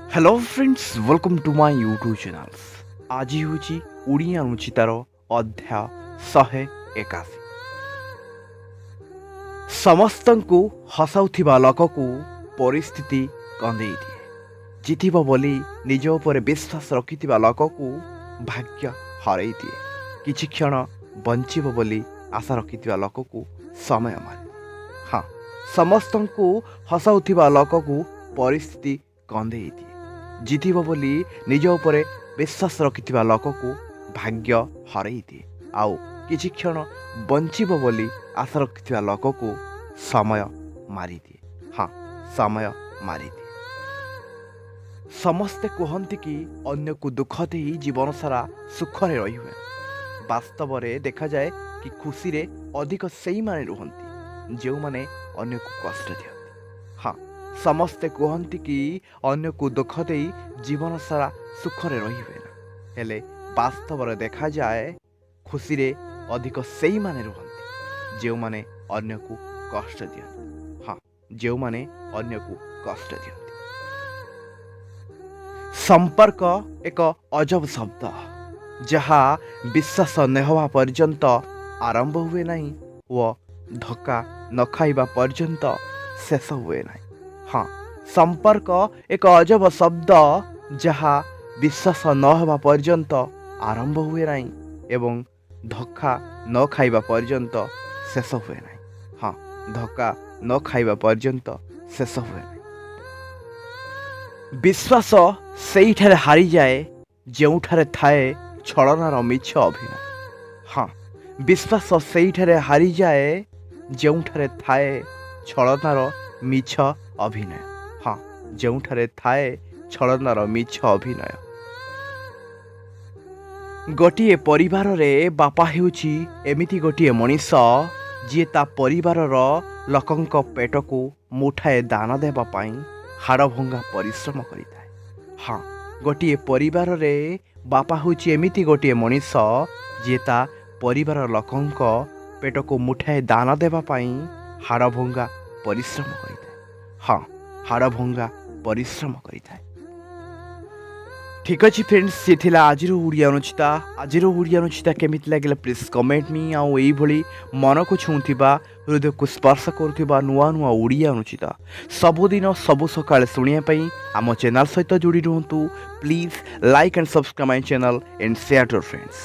Hello friends, welcome to my YouTube channels. ଆଜି ହେଉଛି ଓଡ଼ିଆ ଅନୁଚିତାର ଅଧ୍ୟାୟ 181। ସମସ୍ତଙ୍କୁ ହସାଉଥିବା ଲୋକକୁ ପରିସ୍ଥିତି କନ୍ଦେଇ ଦିଏ। ଜିତିବ ବୋଲି ନିଜ ଉପରେ ବିଶ୍ୱାସ ରଖିଥିବା ଲୋକକୁ ଭାଗ୍ୟ ହରେଇ ଦିଏ। କିଛି କ୍ଷଣ ବଞ୍ଚିବ ବୋଲି ଆଶା ରଖିଥିବା ଲୋକକୁ ସମୟ ମାରେ। ହଁ, ସମସ୍ତଙ୍କୁ ହସାଉଥିବା ଲୋକକୁ ପରିସ୍ଥିତି କନ୍ଦେଇ ଦିଏ। ଜିତିବ ବୋଲି ନିଜ ଉପରେ ବିଶ୍ୱାସ ରଖିଥିବା ଲୋକକୁ ଭାଗ୍ୟ ହରେଇ ଦିଏ ଆଉ କିଛି କ୍ଷଣ ବଞ୍ଚିବ ବୋଲି ଆଶା ରଖିଥିବା ଲୋକକୁ ସମୟ ମାରିଦିଏ। ହଁ, ସମୟ ମାରିଦିଏ। ସମସ୍ତେ କୁହନ୍ତି କି ଅନ୍ୟକୁ ଦୁଃଖ ଦେଇ ଜୀବନ ସାରା ସୁଖରେ ରହିହୁଏ। ବାସ୍ତବରେ ଦେଖାଯାଏ କି ଖୁସିରେ ଅଧିକ ସେଇମାନେ ରୁହନ୍ତି, ଯେଉଁମାନେ ଅନ୍ୟକୁ କଷ୍ଟ ଦିଅନ୍ତି। ହଁ, ସମସ୍ତେ କୁହନ୍ତି କି ଅନ୍ୟକୁ ଦୁଃଖ ଦେଇ ଜୀବନ ସାରା ସୁଖରେ ରହିହୁଏ ନା। ହେଲେ ବାସ୍ତବରେ ଦେଖାଯାଏ, ଖୁସିରେ ଅଧିକ ସେଇମାନେ ରୁହନ୍ତି, ଯେଉଁମାନେ ଅନ୍ୟକୁ କଷ୍ଟ ଦିଅନ୍ତି। ହଁ, ଯେଉଁମାନେ ଅନ୍ୟକୁ କଷ୍ଟ ଦିଅନ୍ତି। ସମ୍ପର୍କ ଏକ ଅଜବ ଶବ୍ଦ, ଯାହା ବିଶ୍ୱାସ ନ ହେବା ପର୍ଯ୍ୟନ୍ତ ଆରମ୍ଭ ହୁଏ ନାହିଁ ଓ ଧକ୍କା ନ ଖାଇବା ପର୍ଯ୍ୟନ୍ତ ଶେଷ ହୁଏ ନାହିଁ। ହଁ, ସମ୍ପର୍କ ଏକ ଅଜବ ଶବ୍ଦ, ଯାହା ବିଶ୍ୱାସ ନ ହେବା ପର୍ଯ୍ୟନ୍ତ ଆରମ୍ଭ ହୁଏ ନାହିଁ ଏବଂ ଧକ୍କା ନ ଖାଇବା ପର୍ଯ୍ୟନ୍ତ ଶେଷ ହୁଏ ନାହିଁ। ହଁ, ଧକ୍କା ନ ଖାଇବା ପର୍ଯ୍ୟନ୍ତ ଶେଷ ହୁଏ ନାହିଁ। ବିଶ୍ୱାସ ସେଇଠାରେ ହାରିଯାଏ, ଯେଉଁଠାରେ ଥାଏ ଛଳନାର ମିଛ ଅଭିନୟ। ହଁ, ବିଶ୍ୱାସ ସେଇଠାରେ ହାରିଯାଏ, ଯେଉଁଠାରେ ଥାଏ ଛଳନାର ମିଛ ଅଭିନୟ। ହଁ, ଯେଉଁଠାରେ ଥାଏ ଛଳନାର ମିଛ ଅଭିନୟ। ଗୋଟିଏ ପରିବାରରେ ବାପା ହେଉଛି ଏମିତି ଗୋଟିଏ ମଣିଷ, ଯିଏ ତା ପରିବାରର ଲୋକଙ୍କ ପେଟକୁ ମୁଠାଏ ଦାନା ଦେବା ପାଇଁ ହାଡ଼ଭଙ୍ଗା ପରିଶ୍ରମ କରିଥାଏ। ହଁ, ଗୋଟିଏ ପରିବାରରେ ବାପା ହେଉଛି ଏମିତି ଗୋଟିଏ ମଣିଷ, ଯିଏ ତା ପରିବାର ଲୋକଙ୍କ ପେଟକୁ ମୁଠାଏ ଦାନା ଦେବା ପାଇଁ ହାଡ଼ଭଙ୍ଗା ପରିଶ୍ରମ କରିଥାଏ। ହଁ, ହାଡ଼ଭଙ୍ଗା ପରିଶ୍ରମ କରିଥାଏ। ଠିକ୍ ଅଛି ଫ୍ରେଣ୍ଡସ୍, ସିଏ ଥିଲା ଆଜିର ଓଡ଼ିଆ ଅନୁଚିତା। ଆଜିର ଓଡ଼ିଆ ଅନୁଚିତା କେମିତି ଲାଗିଲା, ପ୍ଲିଜ୍ କମେଣ୍ଟ ମି। ଆଉ ଏଇଭଳି ମନକୁ ଛୁଉଁଥିବା, ହୃଦୟକୁ ସ୍ପର୍ଶ କରୁଥିବା ନୂଆ ନୂଆ ଓଡ଼ିଆ ଅନୁଚିତା ସବୁଦିନ ସବୁ ସକାଳେ ଶୁଣିବା ପାଇଁ ଆମ ଚ୍ୟାନେଲ୍ ସହିତ ଯୋଡ଼ି ରୁହନ୍ତୁ। Please like and subscribe my channel and share to friends.